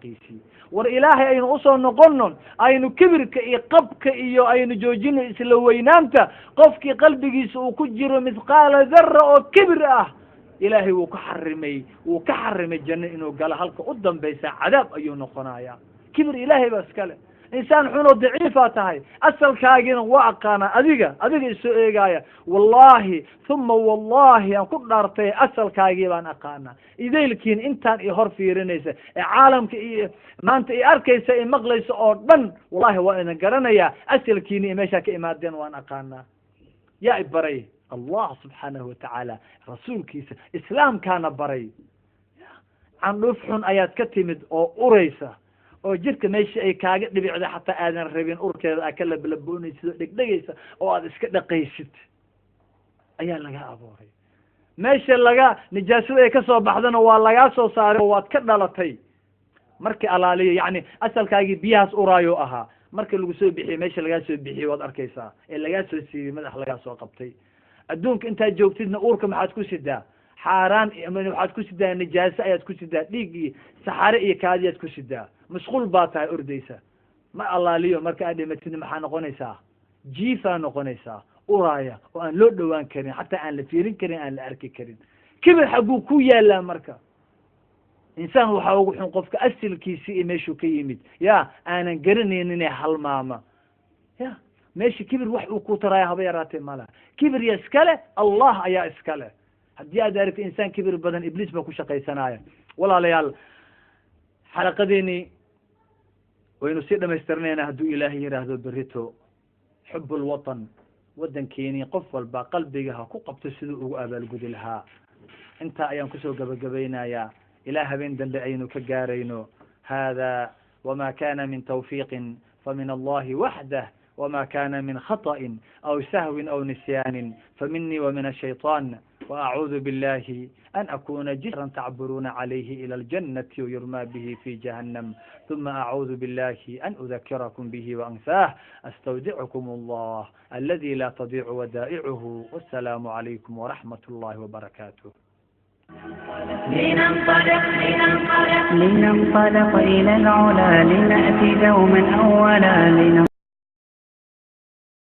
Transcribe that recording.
Xaqiisii war Ilaahay aynu usoo noqono, aynu kibirka iyo qabka iyo aynu joojino isla weynaanta. Qofkii qalbigiisa uu ku jiro mithqaala dara oo kibir ah, Ilaahay wuu ka xarimay, wuu ka xarimay janno inuu galo. Halka u dambaysa cadaab ayuu noqonayaa. Kibir Ilaahay baa iskale. Insaan xunoo daciifaa tahay, asalkaagiina waa aqaanaa. Adiga isoo eegaaya, wallahi uma wallahi aan ku dhaartay, asalkaagii baan aqaanaa. Idaylkiin intaan i hor fiirinaysa ee caalamka iyo maanta i arkaysa, i maqlaysa oo dhan, wallahi waa idin garanayaa. Asalkiini iyo meeshaa ka imaadeen waan aqaanaa. Yaa i baray? Allah subxaanahu watacaala, rasuulkiisa, islaamkaana baray. Candhuuf xun ayaad ka timid oo uraysa, oo jirka meesha ay kaaga dhibicda xataa aadan rabin urkeeda, aad ka lablaboonaysid oo dhegdhegaysa oo aad iska dhaqaysid ayaa laga abuuray. Meesha laga nijaasada ay kasoo baxdana waa lagaa soo saaray oo waad ka dhalatay. Markii alaaliyo, yacni asalkaagii biyahaas uraayo ahaa. Marka lagu soo bixiyey, meesha lagaa soo bixiyey waad arkaysaa, ee lagaa soo siibay, madax lagaa soo qabtay. Adduunka intaad joogtidna uurka maxaad ku sidaa? Xaaraan waxaad ku sidaa, nijaaso ayaad ku sidaa, dhiig iyo saxare iyo kaadiyaad ku sidaa. Mashquul baa tahay, ordaysa ma allaaliyo. Marka aad dhimatidna maxaa noqonaysaa? Jiifaa noqonaysaa, uraaya oo aan loo dhowaan karin, xataa aan la fiirin karin, aan la arki karin. Kibir xagguu ku yaalaa? Marka insaan waxaa ugu xun qofka asilkiisi iyo meeshuu ka yimid ya aanan garanaynin, halmaama. Ya meesha kibir wax uu ku taraya haba yaraatee malaha. Kibir ya iskale, Allah ayaa iskale. Haddii aad aragto insaan kibir badan, Ibliis baa ku shaqaysanaya. Walaalayaal, xalaqadeeni waynu sii dhamaystirnayna hadduu Ilaahay yidhaahdo berito. Xub lwatan, waddankeeni qof walba qalbiga ha ku qabto siduu ugu abaalgudi lahaa. Intaa ayaan kusoo gabagabaynayaa ilaa habeen dambe aynu ka gaarayno. Hada wma kana min tawfiiqin famin Allahi waxdah, wma kana min khaطأ aw sahwi aw nisyani faminii وmin الshayطan، وأعوذ بالله أن أكون جسرا تعبرون عليه إلى الجنة ويرمى به في جهنم، ثم أعوذ بالله أن أذكركم به وأنساه. أستودعكم الله الذي لا تضيع ودائعه، والسلام عليكم ورحمة الله وبركاته. لننطلق، لننطلق، لننطلق إلى العلا، لنأتي دوما أولا.